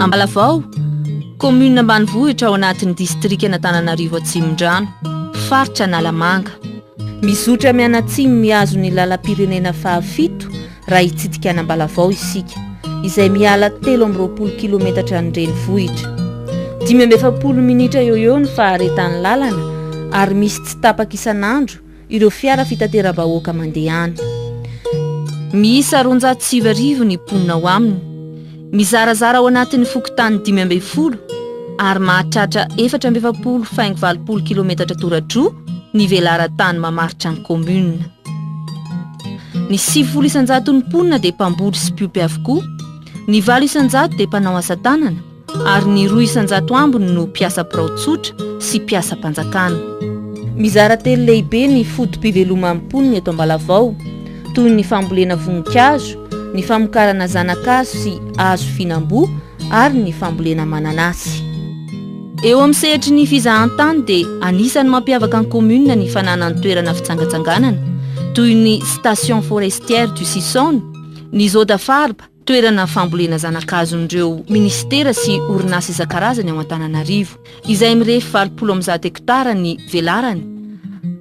Ambalavao, Commune ambanivohitra ao anatin'ny distrikan'Antananarivo Atsimondrano, faritra Analamanga. Mizotra mianatsimo mihazo ny lalam-pirenena fahafito raha hitsidika an'Ambalavao isika, izay miala 23 kilometatra ny renivohitra. 45 minitra eo eo ny faharetan'ny lalana ary misy tsy tapaka isan'andro ireo fiara fitateram-bahoaka mandeha any. Miisa 92 ny mponina ao aminy. Mizarazara ao anatin'ny fokontany 15 ary mahatratra 44 faingo 80 kilometatra tora-droa ny velaran-tany mamaritra ny commune. Ny 90 isan-jaton'ny mponina dia mpamboly sy mpiompy avokoa, ny 8 isan-jato dia mpanao asa tanana, ary ny 2% ambiny no mpiasa birao tsotra sy mpiasam-panjakana. Mizara telo lehibe ny foto-piveloman'ny mponina eto Ambalavao, toy ny fambolena voninkazo, ny famokarana zana-kazo sy hazo fihinam-boa ary ny fambolena mananasy. Eo amin'ny sehatry ny fizahantany dia anisan'ny mampiavaka ny commune ny fananany toerana fitsangatsanganana toy ny station forestière du Sisaony, ny Zodafarba, Toerana fambolena zana-kazon'ireo minisitera sy orinasa isan-karazany ao Antananarivo, izay mirefy 180 hektara ny velarany.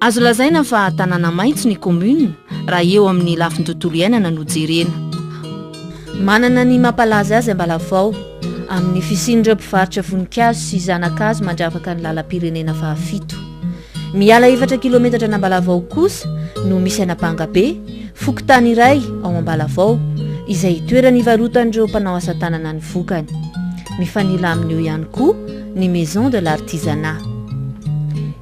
Azo lazaina fa tanàna maitso ny commune raha eo amin'ny lafiny tontolo iainana no jerena. Manana ny mampalaza azy Ambalavao, amin'ny fisian'ireo mpivarotra voninkazo sy zana-kazo mandravaka ny lalam-pirenena fahafito. Miala efatra kilometatra an'Ambalavao kosa no misy an'Ampangabe, fokontany iray ao Ambalavao, izay toerana ivarotan'ireo mpanao asa tanana ny vokany. Mifanila amin'io ihany koa ny Maison de l'artisanat.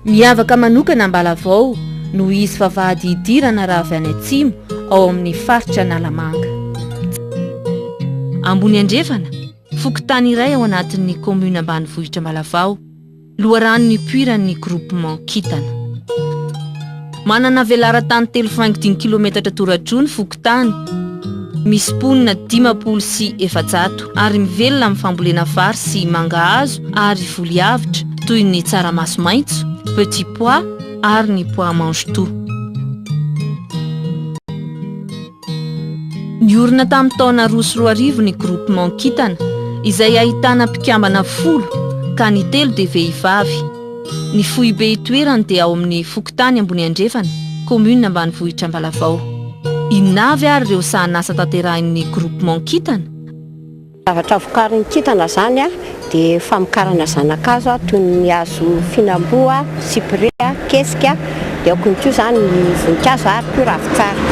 Miavaka manokana Ambalavao noho izy vavahady hidirana raha avy any atsimo ao amin'ny faritra Analamanga. Ambony Andrefana, fokontany iray ao anatin'ny commune ambanivohitra Ambalavao. Loharano nipoiran'ny Groupement Kintana. Manana velaran-tany telo faingo dimy kilometatra tora-droa ny fokontany. Misy mponina 450 ary mivelona amin'ny fambolena vary sy mangahazo ary voly avotra toy ny tsaramaso maitso, petit pois ary ny pois mange-tout. Niorina tamin'ny taona 2002 ny Groupement Kintana, izay ahitana mpikambana folo, ka ny telo dia vehivavy. Ny foibe itoerany dia ao amin'ny fokontany Ambony Andrefana, commune ambanivohitra Ambalavao. Inona avy ary ireo sahanasa tanterahin'ny Groupement Kintana? Zavatra vokarin'ny kintana izany dia famokarana zana-kazo toy ny hazo fihinam-boa, cyprès, kesika, dia ao koa izany ny voninkazo ary koa ravintsara.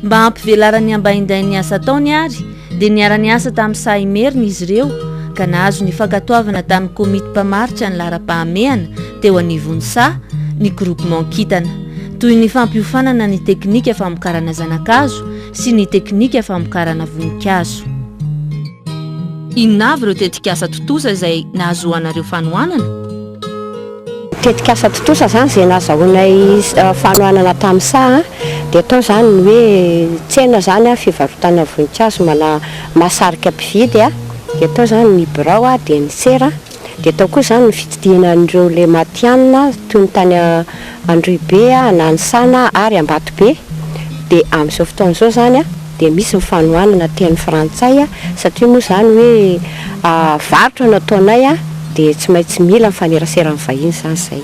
Mba hampivelaran'ny ambaindain'ny asa ataony ary dia niara-niasa tamin'ny Sahy Merina izy ireo ka nahazo ny fankatoavana tamin'ny komity mpamaritra ny laharam-pahamehana teo anivon'ny saha ny groupement kintana toy ny fampiofanana ny teknika famokarana zana-kazo sy ny teknika famokarana voninkazo. Inona avy ireo tetikasa tontosa izay nahazoanareo fanohanana? Tetikasa tontosa izany izay nahazahoanay fanohanana tamin'ny saha dia tao izany ny hoe tsena izany fivarotana voninkazo mahasarika mpividy dia tao izany ny birao dia ny sera. Dia tao koa izany ny fitsidihana an'ireo ilay matihanina toy ny tany Androhibe, Nanisana ary Ambatobe. Dia amin'izao fotoana izao izany dia misy ny fanohanana teny frantsay satria moa izany hoe varotra no ataonay dia tsy maintsy mila mifanerasera amin'ny vahiny izany izay.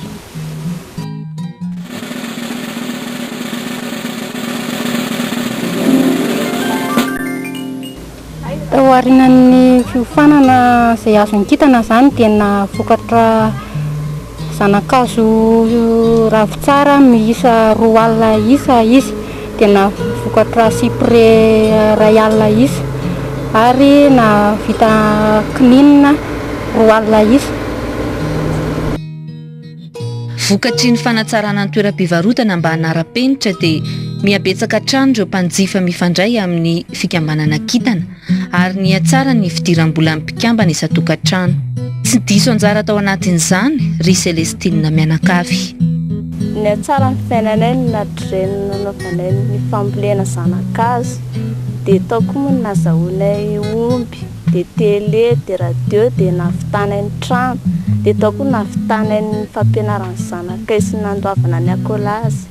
Tao aorianan'ny fiofanana izay azon'ny kintana izany dia nahavokatra zana-kazo ravintsara miisa 20 isa izy, dia nahavokatra cyprès 1000 isa ary nahavita kininina 20 isa. Vokatry ny fanatsarana ny toeram-pivarotana mba hanara-penitra dia mihabetsaka hatrany ireo mpanjifa mifandray amin'ny fikambanana Kintana ary nihatsara ny fidiram-bolan'ny mpikambana isan-tokantrano. Tsy diso anjara tao anatin'izany ry Celestine mianakavy. Nihatsara ny fiainanay natrizay nanaovanay ny fambolena zana-kazo dia tao koa moa no nazahoanay omby. dia télé, dia radio, dia nahavitanay ny trano, dia tao koa nahavitanay ny fampianaran'ny zanakay sy ny nandoavana ny accolage.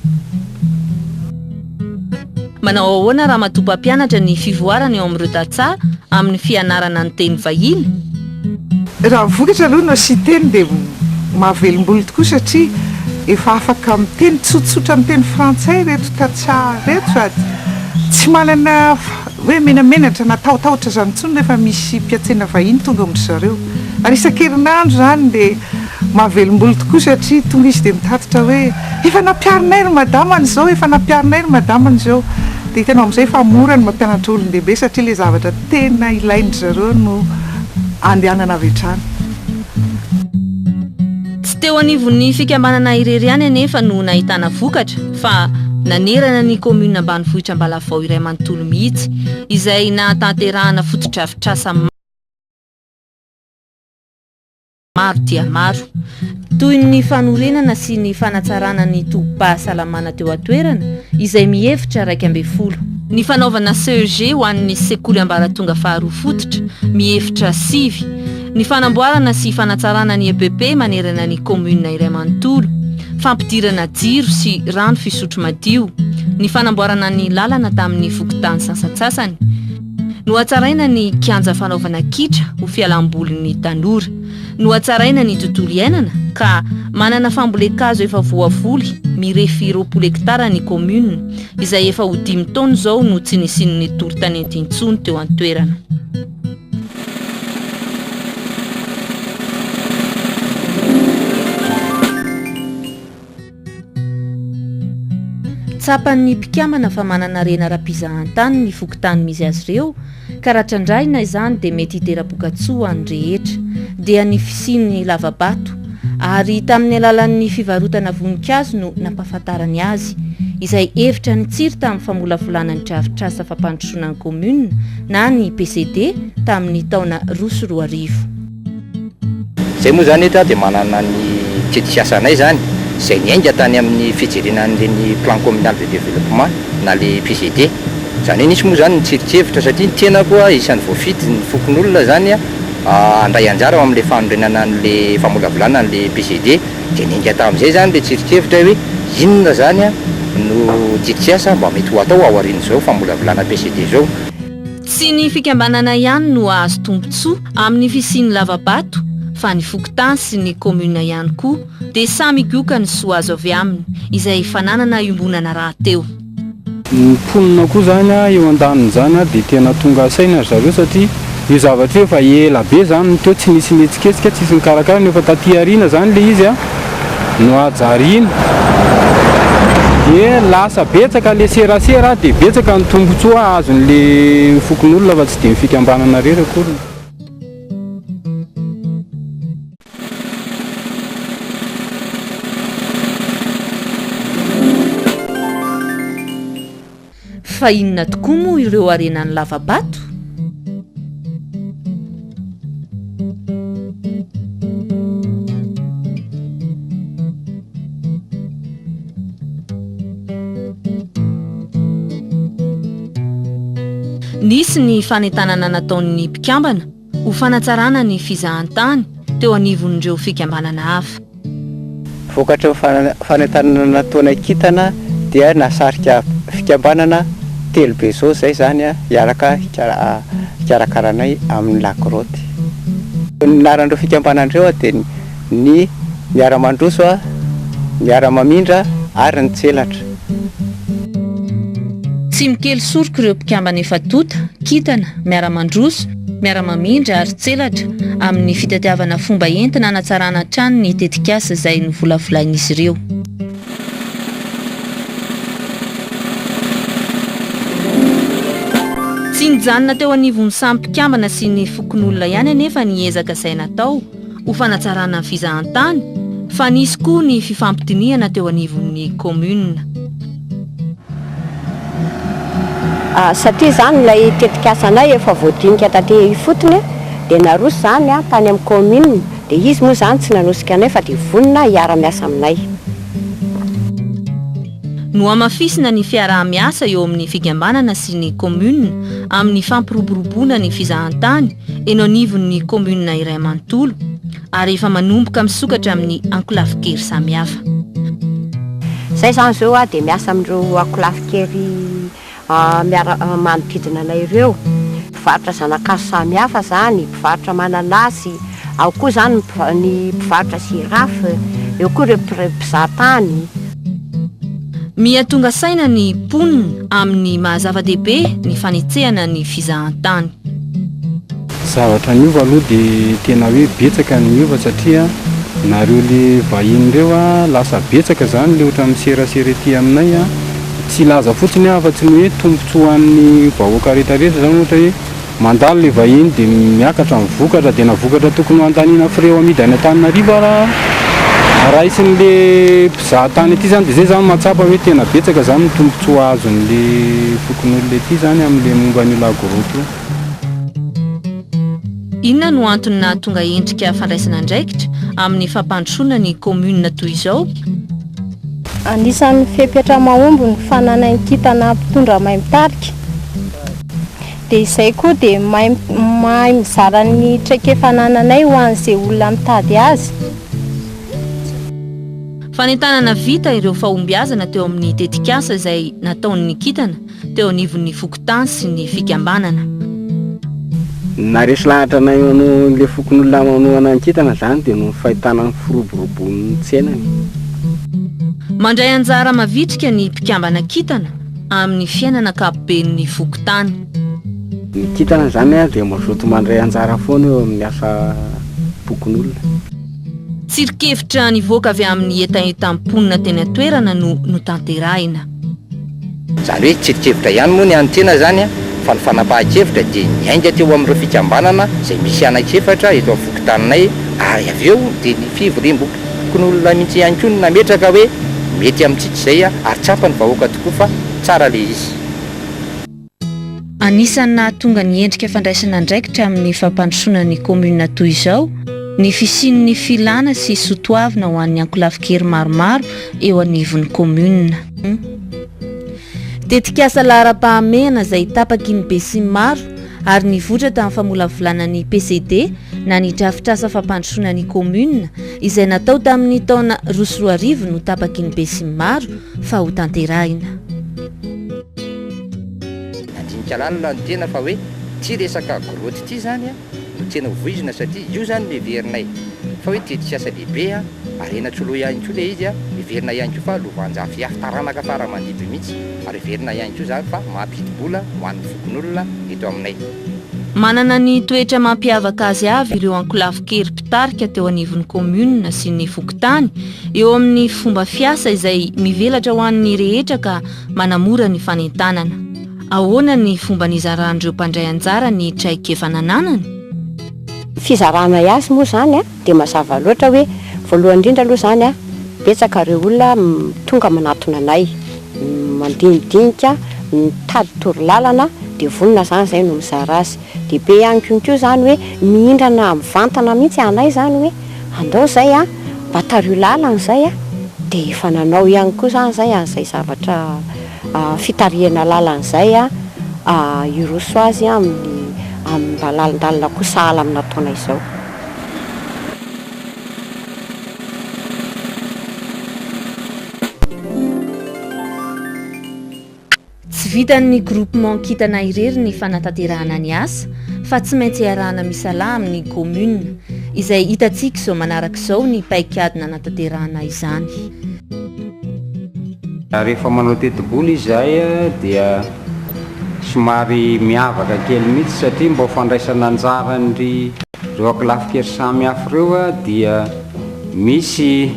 Manao ahoana ramatoa mpampianatra ny fivoarana eo amin'ireo tantsaha amin'ny fianarana ny teny vahiny? Raha ny vokatra aloha no asian-teny dia mahavelom-bolo tokoa satria efa afaka miteny tsotsotra miteny frantsay ireto tantsaha ireto sady tsy manana hoe menamenatra na tahotahotra izany intsony rehefa misy mpiantsena vahiny tonga amin-dry zareo. Ary isan-kerinandro izany dia mahavelom-bolo tokoa satria tonga izy dia mitatitra hoe efa nampiharinay ry madama an'izao, efa nampiharinay ry madama an'izao. Dia hitanao amin'izay fa mora ny mampianatra olon-dehibe satria ilay zavatra tena ilain-dry zareo no andehanana avy hatrany. Tsy teo anivon'ny fikambanana irery ihany anefa no nahitana vokatra fa nanerana ny kaominina ambanivohitra Ambalavao iray manontolo mihitsy izay nahatanterahana fotodrafitrasa maro dia maro, toy ny fanorenana sy ny fanatsarana ny tobim-pahasalamana teo an-toerana izay mihevitra 11. Ny fanaovana CEG ho an'ny sekoly ambaratonga faharoa fototra mihevitra sivy, ny fanamboarana sy fanatsarana ny EPP manerana ny kaominina iray manontolo, fampidirana jiro sy rano fisotro madio, ny fanamboarana ny lalana tamin'ny fokontany sasantsasany. Nohatsaraina ny kianja fanaovana kitra ho fialambolin'ny tanora. Nohatsaraina ny tontolo iainana ka manana fambolen-kazo efa voavoly mirefy 20 hektara ny commune izay efa ho dimy taona izao no tsy nisian'ny doro-tanety intsony teo an-toerana. Tsapan'ny mpikambana fa manana harena ara-pizahantany ny fokontany misy azy ireo ka raha trandrahina izany dia mety hitera-bokatsoa ho an'ny rehetra, dia ny fisian'ny lava-bato, ary tamin'ny alalan'ny fivarotana voninkazo no nampahafantarany azy, izay hevitra nitsiry tamin'ny famolavolana ny drafitrasa fampandrosoana ny kaominina na ny PCD tamin'ny taona 2002. Izay moa izany eto dia manana ny tetik'asanay izany, izay niainga tany amin'ny fijerena an'ireny plan communal de développement na le PCD. Izany hoe nisy moa izany ny tsirinkevitra satria ny tenako isan'ny voafidy ny fokonolona izany handray anjara ao amin'ilay fanorenana an'ilay famolavolana an'ilay PCD. Dia niainga tamin'izay izany ilay tsirinkevitra hoe inona izany no tetik'asa mba mety ho atao aorian'izao famolavolana PCD izao. Tsy ny fikambanana ihany no hahazo tombontsoa amin'ny fisian'ny lava-bato fa ny fokontany sy ny commune ihany koa dia samy higoka ny soa azo avy aminy, izay fananana iombonana rahateo. Ny mponina koa izany eo andanin'izany dia tena tonga saina ry zareo satria io zavatra io efa ela be izany no teo tsy nisy nihetsiketsika, tsisy nikarakara nefa taty aoriana izany ilay izy nohajariana dia lasa betsaka le serasera dia betsaka ny tombotsoa azon'le fokonolona fa tsy dia ny fikambanana irery akory. Fa inona tokoa moa ireo harenan'ny lava-bato? Nisy ny fanentanana nataon'ny mpikambana ho fanatsarana ny fizahantany teo anivon'ireo fikambanana hafa. Vokatry ny fanentanana nataonay kintana dia nahasarika fikambanana telo be izao izay izany hiaraka hikarakara anay amin'ny La Grotte. Ny anaran'ireo fikambanana ireo dia ny Miara-mandroso, Miara-mamindra ary ny Tselatra. Tsy mikely soroka ireo mpikambana efa tonta, kintana, Miara-mandroso, Miara-mamindra ary tselatra amin'ny fitadiavana fomba entina hanatsarana hatrany ny tetikasa izay novolavolain'izy ireo. Tsy nijanona teo anivon'ny samy mpikambana sy ny fokonolona ihany anefa ny ezaka izay natao ho fanatsarana ny fizahantany fa nisy koa ny fifampidinihana teo anivon'ny kaominina. Satria izany ilay tetikasanay efa voadinika taty ifotony dia naroso izany tany amin'ny kaominina dia izy moa izany tsy nanosika anay fa dia vonona hiara-miasa aminay. Nohamafisina ny fiaraha-miasa eo amin'ny fikambanana sy ny kaominina amin'ny fampiroboroboana ny fizahantany eny anivon'ny kaominina iray manontolo ary efa manomboka misokatra amin'ny ankolafin-kery samihafa. Izay izany izao dia miasa amin'ireo ankolafin-kery miara manodidina anay ireo. mpivarotra zana-kazo samihafa izany, mpivarotra mananasy, ao koa izany ny mpivarotra girafe, eo koa ireo mpizaha tany. Miha tonga saina ny mponina amin'ny maha zava-dehibe ny fanetsehana ny fizahantany. Zavatra niova aloha dia tena hoe betsaka ny niova satria nareo le vahiny ireo a lasa betsaka zany le ohatran'ny miserasera ety aminay a, tsy hilaza fotsiny aho afa-tsy ny hoe tombotsoa ho an'ny vahoaka rehetra rehetra zany ohatra hoe mandalo le vahiny dia miakatra ny vokatra dia na vokatra tokony ho andaniana frais ho amidy any Antananarivo ara raisin'le mpizaha tany aty zany dia zay zany mahatsapa hoe tena betsaka zany ny tombotsoa azon'le fokonolona ety zany amin'le momba an'io la grotte io. Inona no antony nahatonga endrika fandraisana andraikitra amin'ny fampandrosoana ny commune toy izao? Anisan'ny fepetra mahomby ny fananan'ny kintana mpitondra mahay mitarika. Dia izay koa dia mahay mahay mizara ny traikefa anananay ho an'izay olona mitady azy. Fanentanana vita ireo fahombiazana teo amin'ny tetikasa izay nataon'ny kintana teo anivon'ny fokontany sy ny fikambanana. Naharesy lahatra anay ilay fokonolona manohana ny kintana izany dia noho ny fahitana ny firoborobon'ny tsenany. Mandray anjara mavitrika ny mpikambana kintana amin'ny fiainana ankapoben'ny fokontany. Ny kintana izany dia mazoto mandray anjara foana eo amin'ny asam-pokonolona. Tsirinkevitra nivoaka avy amin'ny hetahetan'ny mponina teny an-toerana no notanterahina. Izany hoe tsirinkevitra ihany moa ny an'ny tena izany fa ny fanapahan-kevitra dia niainga teo amin'ireo fikambanana izay misy anankiefatra eto amin'ny fokontaninay ary avy eo dia ny fivoriam-bokonolona mihitsy ihany koa no nametraka hoe mety amintsika izay ary tsapan'ny vahoaka tokoa fa tsara ilay izy. Anisan'ny nahatonga ny endrika fandraisana andraikitra amin'ny fampandrosoana ny kaominina toy izao ny fisian'ny filana sy sotoavina ho an'ny ankolafin-kery maromaro eo anivon'ny kaominina. Tetikasa laharam-pahamehana izay tapaky ny besinimaro ary nivoitra tamin'ny famolavolana ny PCD na ny drafitrasa fampandrosoana ny kaominina izay natao tamin'ny taona 2002 no tapaky ny besinimaro fa hotanterahina. Nandinika lalina ny tena fa hoe ity resaka grotte ity izany no tena ho voizina satria io izany no heverinay fa hoe tetikasa lehibe harena tsy loha ihany koa ilay izy, heverina ihany koa fa lovanjafiafy taranaka fara aman-dimby mihitsy ary heverina ihany koa izany fa mampidi-bola ho an'ny fokonolona eto aminay. Manana ny toetra mampiavaka azy avy ireo ankolafin-kery mpitarika teo anivon'ny kaominina sy ny fokontany eo amin'ny fomba fiasa izay mivelatra ho an'ny rehetra ka manamora ny fanentanana. Ahoana ny fomba nizaran'ireo mpandray anjara ny traikefa nananany? Fizaranay azy moa izany dia mazava loatra hoe voalohany indrindra aloha izany betsaka ireo olona tonga manatona anay, mandinidinika, mitady torolalana dia vonona izany izay no mizara azy. Dia be ihany koa izany hoe mihindrana mivantana mihitsy anay izany hoe andao izay an, mba tariho lalana izay an, dia efa nanao ihany koa izany izay an'izay zavatra fitarihana lalana izay an, hiroso azy amin'ny amin'ny mba lalindalina koa sahala amin'ny nataonay izao. Tsy vitan'ny groupement Kintana irery ny fanatanterahana ny asa fa tsy maintsy iarahana misalahy amin'ny commune, izay hitantsika izao manaraka izao ny paikady nanatanterahana izany. Rehefa manao tetibola izahay dia somary miavaka kely mihitsy satria mba ho fandraisana anjara an-dry ireo ankolafin-kery samihafa ireo dia misy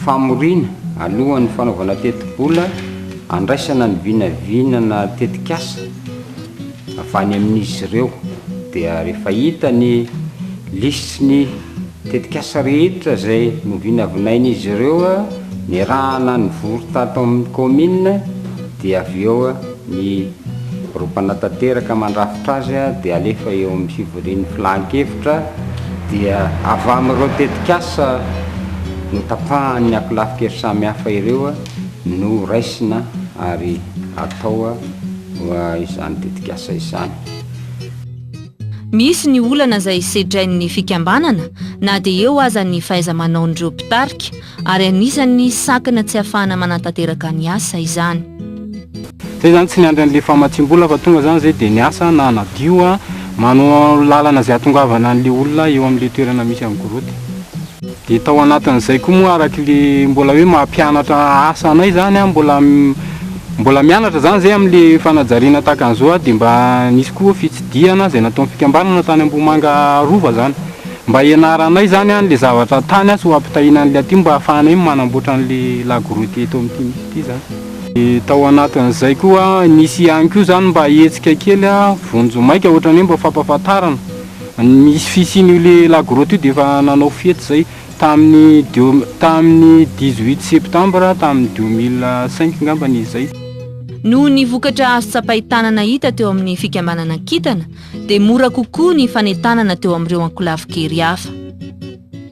famoriana alohan'ny fanaovana tetibola. Andraisana ny vinavinana tetikasa avy any amin'izy ireo dia rehefa hita ny lisitry ny tetikasa rehetra izay novinavinain'izy ireo niarahana nivory tato amin'ny kaominina dia avy eo ny roa mpanatanteraka mandrafitra azy dia alefa eo amin'ny fivorian'ny filan-kevitra dia avy amin'ireo tetikasa notapahan'ny ankolafin-kery samihafa ireo no raisina ary atao izany tetikasa izany. Misy ny olana izay sedrain'ny fikambanana na dia eo aza ny fahaiza-manaon'ireo mpitarika ary anisan'ny sakana tsy ahafahana manatanteraka ny asa izany. Zay zany tsy niandry an'le famatsiam-bola fa tonga zany zay de niasa nanadio. Manao lalana izay hahatongavana an'ilay olona eo amin'ilay toerana misy an'ny grotte. Dia tao anatin'izay koa moa araka ilay mbola hoe maha mpianatra asa anay izany an, mbola mbola mianatra izany izay amin'ilay fanajariana tahaka an'izao dia mba nisy koa fitsidihana izay nataon'ny fikambanana tany Ambohimanga Rova izany. Mba hianaranay izany an ilay zavatra tany an sy ho ampitahiana an'ilay aty mba hahafahanay manamboatra an'ilay la grotte eto amin'ity misy ity izany. Dia tao anatin'izay koa nisy ihany koa izany mba hetsika kely an, vonjimaika ohatran'ny hoe mba fampahafantarana Nisy fisian'io le la grotte io dia efa nanao fety zay tamin'ny deux tamin'ny 18 septembre tamin'ny 2005 ngambany izy zay. Noho ny vokatra azo tsapain-tanana hita teo amin'ny fikambanana Kintana dia mora kokoa ny fanentanana teo amin'ireo ankolafin-kery hafa.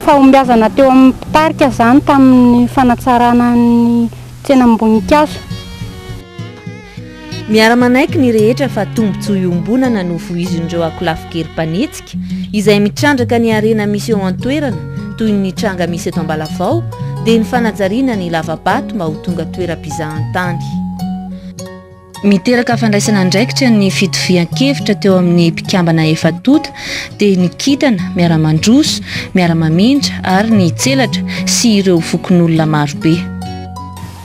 Fahombiazana teo amin'ny mpitarika izany tamin'ny fanatsarana ny tsenam-boninkazo. Miara-manaiky ny rehetra fa tombontsoa iombonana no voizin'ireo ankolafin-kery mpanetsika izay mitrandraka ny harena misy eo an-toerana toy ny tranga misy eto Ambalavao dia ny fanajariana ny lava-bato mba ho tonga toeram-pizahantany. Miteraka fandraisana andraikitra ny fitovian-kevitra teo amin'ny mpikambana efa-tonta dia ny kintana, miara-mandroso, miara-mamindra ary ny tselatra sy ireo fokonolona marobe.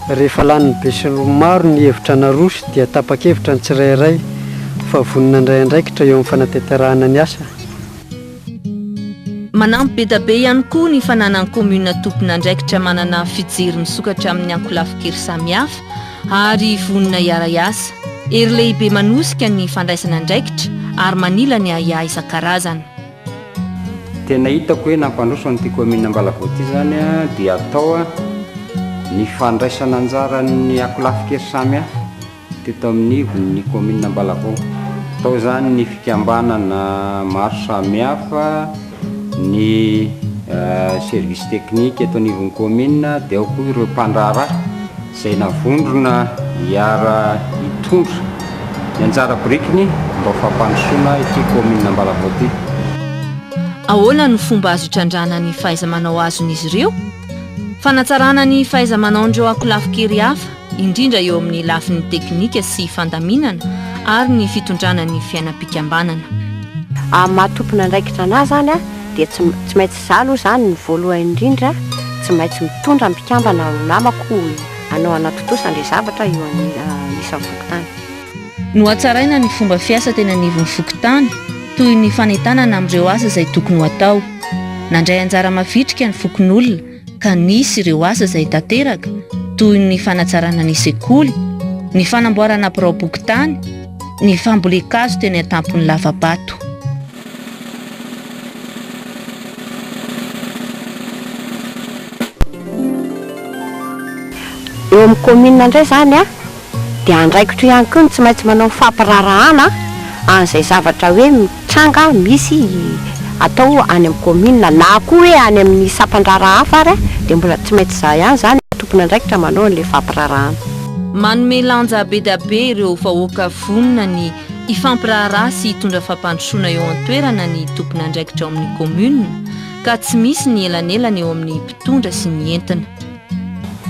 Rehefa lanin'ny besinimaro ny hevitra naroso dia tapa-kevitra ny tsirairay fa vonona handray andraikitra eo amin'ny fanatanterahana ny asa. Manampy be da be ihany koa ny fananan'ny kaominina tompon'andraikitra manana fijery misokatra amin'ny ankolafin-kery samihafa ary vonona hiara-hiasa. Hery lehibe manosika ny fandraisana andraikitra ary manila ny ahiahy isan-karazany. Tena hitako hoe nampandroso an'ity commune Ambalavao ity izany dia atao ny fandraisana anjaran'ny ankolafin-kery samihafa teto amin'ivon'ny commune Ambalavao. Tao izany ny fikambanana maro samihafa, ny service technique eto anivon'ny commune, dia ao koa ireo mpandraharaha. Izay navondrona hiara hitondra ny anjara birikiny mba ho fampandrosoana ity kaominina Ambalavao ity. Ahoana no fomba azo itrandrahana ny fahaiza-manao azon'izy ireo? Fanatsarana ny fahaiza-manaon'ireo ankolafin-kery hafa, indrindra eo amin'ny lafiny teknika sy fandaminana ary ny fitondrana ny fiainam-pikambanana. Amin'ny maha tompon'andraikitra anah zany dia tsy tsy maintsy za aloha zany ny voalohany indrindra tsy maintsy mitondra ny mpikambana ho namako hanao hanatontosa an'ilay zavatra eo anisan'ny fokontany. Nohatsaraina ny fomba fiasa teny anivon'ny fokontany, toy ny fanentanana amin'ireo asa izay tokony ho atao. Nandray anjara mavitrika ny fokonolona ka nisy ireo asa izay tanteraka, toy ny fanatsarana ny sekoly, ny fanamboarana biraom-pokontany, ny fambolen-kazo teny an-tampon'ny lava-bato. Eo amin'ny commune indray izany an, dia andraikitro ihany koa ny tsy maintsy manao fampiraharahana an'izay zavatra hoe mitranga misy atao any amin'ny commune na koa hoe any amin'ny sampan-draharaha hafa ary dia mbola tsy maintsy izaho ihany izany no tompon'andraikitra manao an'ilay fampiraharahana. Manome lanja be dia be ireo vahoaka vonona ny Hifampiraharaha sy hitondra fampandrosoana eo an-toerana ny tompon'andraikitra ao amin'ny commune ka tsy misy ny elanelana eo amin'ny mpitondra sy ny entina.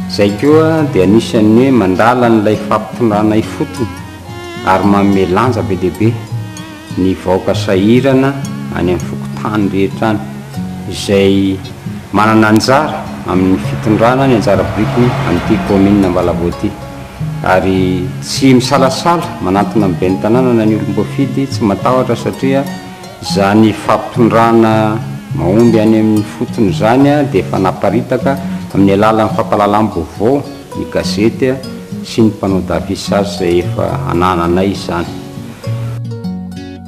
Izay koa dia anisan'ny hoe mandala an'ilay fampitondrana ifotony ary manome lanja be dia be ny vahoaka sahirana any amin'ny fokontany rehetra any izay manana anjara amin'ny fitondrana ny anjara birikiny amin'ity kaominina Ambalavao ity. Ary tsy misalasala manantona ny ben'ny tanàna na ny olom-boafidy, tsy matahotra satria izany fampitondrana mahomby any amin'ny fotony izany dia efa naparitaka amin'ny alalan'ny fampahalalam-baovao, ny gazety sy ny mpanao d'affichage izay efa anananay izany.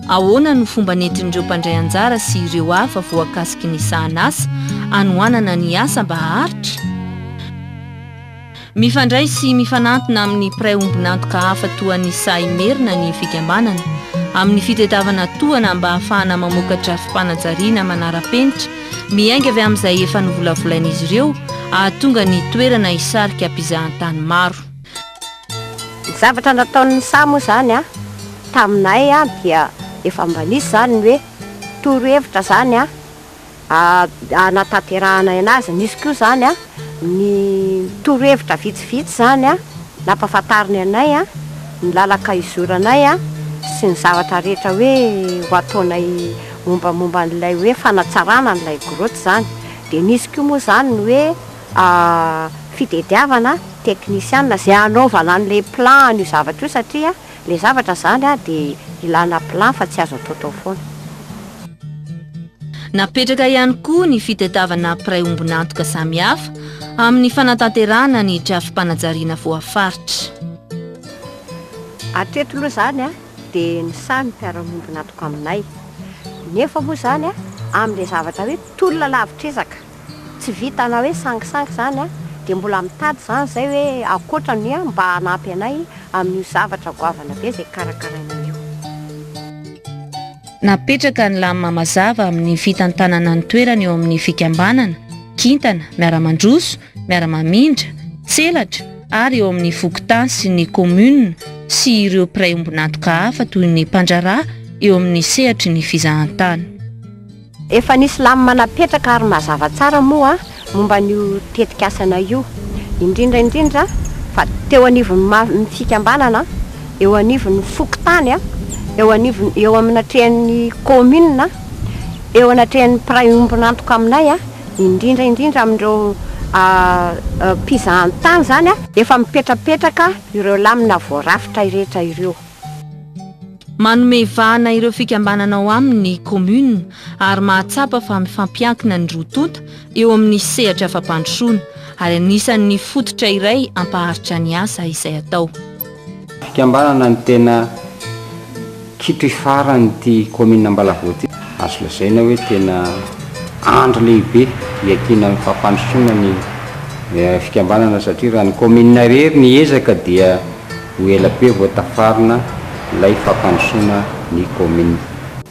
Ahoana no fomba nentin'ireo mpandray anjara sy ireo hafa voakasiky ny sahan'asa hanohanana ny asa mba haharitra? Mifandray sy mifanantona amin'ny mpiray ombon'antoka hafa toa an'i Sahy Merina ny fikambanana, amin'ny fitadiavana tohana mba hahafahana mamoaka drafi-panajariana manara-penitra miainga avy amin'izay efa novolavolain'izy ireo hahatonga ny toerana hisarika mpizahantany maro. Ny zavatra nataon'ny saha moa izany taminay dia efa mba nisy izany ny hoe torohevitra izany hanatanterahana anazy. Nisy koa izany ny torohevitra vitsivitsy izany nampahafantariny anay ny lalaka hizoranay sy ny zavatra rehetra hoe ho ataonay mombamomba an'ilay hoe fanatsarana an'ilay grotte izany. Dia nisy koa moa izany ny hoe fitediavana teknisiana izay hanaovana an'ilay plan an'io zavatra io satria ilay zavatra izany dia ilana plan fa tsy azo ataotao foana. Napetraka ihany koa ny fitadiavana mpiray ombon'antoka samihafa amin'ny fanatanterahana ny drafi-panajariana voafaritra. Hatreto aloha izany dia ny sahy no mpiara-miombon'antoka aminay. Nefa moa izany amin'ilay zavatra hoe tolona lavitr'ezaka, tsy vitana hoe sangisangy izany dia mbola mitady izany izay hoe ankoatra ny mba hanampy anay amin'io zavatra goavana be izay karakarainay io. Napetraka ny lamina mazava amin'ny fitantanana ny toerana eo amin'ny fikambanana, kintana, miara-mandroso, miara-mamindra, tselatra ary eo amin'ny fokontany sy ny commune sy ireo mpiray ombon'antoka hafa toy ny mpandraharaha eo amin'ny sehatry ny fizahantany. Efa nisy lamina napetraka ary mazava tsara moa momba an'io tetikasana io, indrindra indrindra fa teo anivon'ny fikambanana, eo anivon'ny fokontany, eo anivon'ny eo amin'atrehan'ny commune, eo anatrehan'ny mpiray ombon'antoka aminay, indrindra indrindra amin'ireo mpizahantany izany, efa mipetrapetraka ireo lamina voarafitra rehetra ireo. Manome vahana ireo fikambanana ao aminy ny commune ary mahatsapa fa mifampiankina ny roa tonta eo amin'ny sehatra fampandrosoana ary anisan'ny fototra iray hampaharitra ny asa izay atao. Fikambanana no tena kitro ifaran'ity commune Ambalavoa ity. Azo lazaina hoe tena andry lehibe iankinan'ny amin'ny fampandrosoana ny fikambanana satria raha ny commune irery ny ezaka dia Ho ela be vao tafarina ilay fampandrosoana ny kaominina.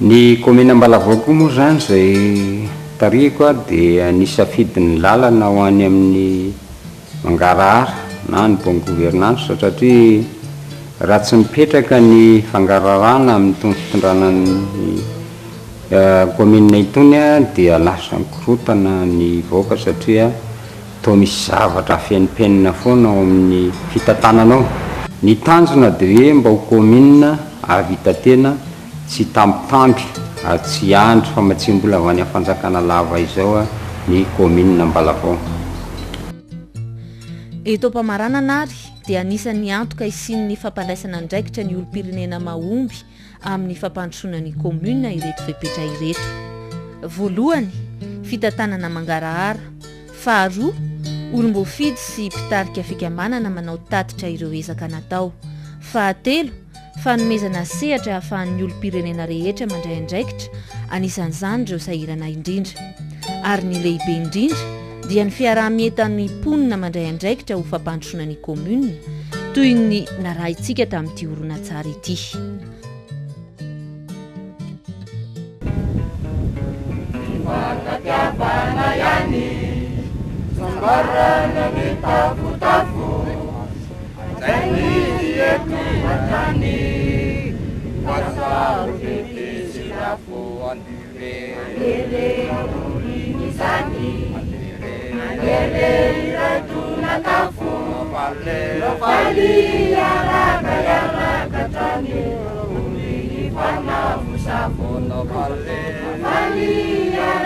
Ny kaominina Ambalavao koa moa izany izay tarihiko dia nisafidy ny lalana ho any amin'ny mangarahara na ny bonne gouvernance satria raha tsy mipetraka ny fangaraharana amin'itony fitondrana ny kaominina itony dia lasa mikorontana ny vahoaka satria Toa misy zavatra afenimpenina foana ao amin'ny fitantanana ao. Ny tanjona dia hoe mba ho kaominina hahavita tena, tsy hitambitamby ary tsy hiandry famatsiam-bola avy any amin'ny fanjakana lava izao ny kaominina Ambalavao. Eto am-pamaranana ary dia anisan'ny antoka hisian'ny fampandraisana andraikitra ny olom-pirenena mahomby amin'ny fampandrosoana ny commune ireto fepetra ireto. Voalohany, fitantanana mangarahara. Faharoa, olom-boafidy sy mpitarika fikambanana manao tatitra ireo ezaka natao. Fahatelo, fanomezana sehatra ahafahan'ny olom-pirenena rehetra mandray andraikitra, anisan'izany ireo sahirana indrindra. Ary ny lehibe indrindra dia ny fiaraha-mientan'ny mponina mandray andraikitra ho fampandrosoana ny commune, toy ny narahintsika tamin'ity horonantsary ity. Fifankatiavana ihany, sambarana mitafotafo, hajainy izy eto hatrany, fa sarobidy sy lafo Anere aorin'izany, anere ireto nakafo, faly hiaraka hiaraka hatrany, ory hifanavosavo, faly hiaraka.